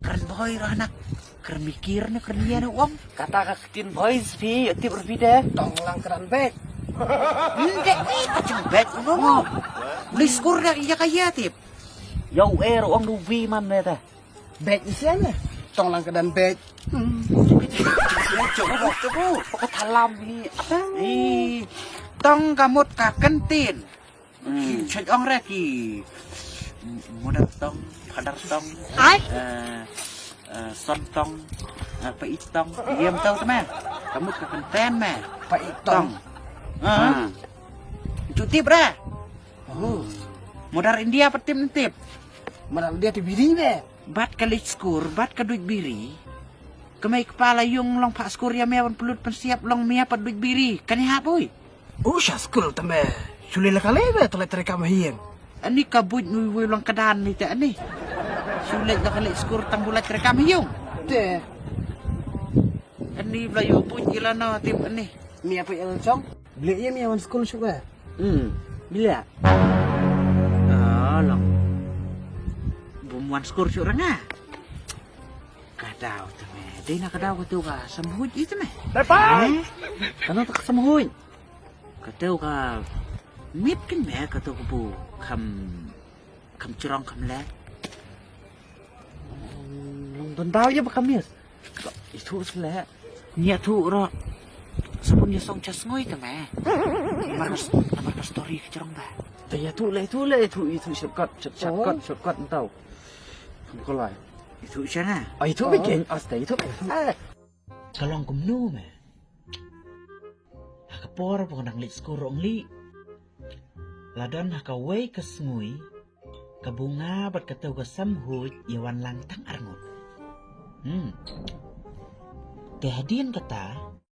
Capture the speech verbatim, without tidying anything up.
Kren bhoi rah nak. Kren mikir ne kren ïa ne u ong. Kata ka ktien bhoi spi, tip ruh phi de. Tong lang kren bek. Nde, eh, kacang bek, u ong. Uli skur dah, ïa ka ïa tip. Ïa u er, u ong du vi man ne ta. Bek isian ne. Tong lang kren bek. Hmm. Cukup, cukup. Pokok dalam ni. Apa? Eh, tong ka mut ka kentin. Hmm. Ki choj ong re ki. Mother tong, father tong. Ai? Eh, eh, son tong, eh, pa i tong. Ïa em tau te me. Ka mut ka kenten me. Pa i tong. Tong. Ah. Hmm. Ju tip re. Oh. Mother India pat tip tip. Mother India te biri me. Bad ka leit skur, bad ka duid biri. Ka mei kpa la ïung long phah skur ïa me wan pynlut pynsiap long me pat duid biri. Kan ïa hap oi. U sha skul te me. Shu leit la ka leit me, te leit trei kam ha ïing. Ani ka buit nui wei long ka dan ni te ani. Shu leit la ka leit skur tang bu leit trei kam ha ïung. Te. Ani bla ïoh buit ila no tip ani. Mia pa ila chong. Bli ïa mia wan skul shu ka. Hmm. Bli. Ah, long. Bum wan skur shu ranga. Ka daw te me. Dei na ka daw ka tu ka samhuj i te me. Lepai! Hmm? Ka no ta ka samhuj. Ka tu ka mip kin me ka tu ka bu kham, kham chrong kham le. Long don daw ïa ba ka mip. Itu sele. Nia tu ro. Sabun ïa song chas ngoi te me. Namar ka, namar ka story ka chrong ba. Te ïa tu le, tu le, tu, itu shortcut, short-, shortcut, shortcut entau. Kam kolai. Itu shana. Ah, itu bikin, asta itu. Ah. Ka long kumno me. Ha ka por ba nga dang leit skur ong li. La don ha kawei ka sngi. Ka bunga bad ka teu ka samhuj ïa wan lang tang arngut. Hmm. Te hadien kata.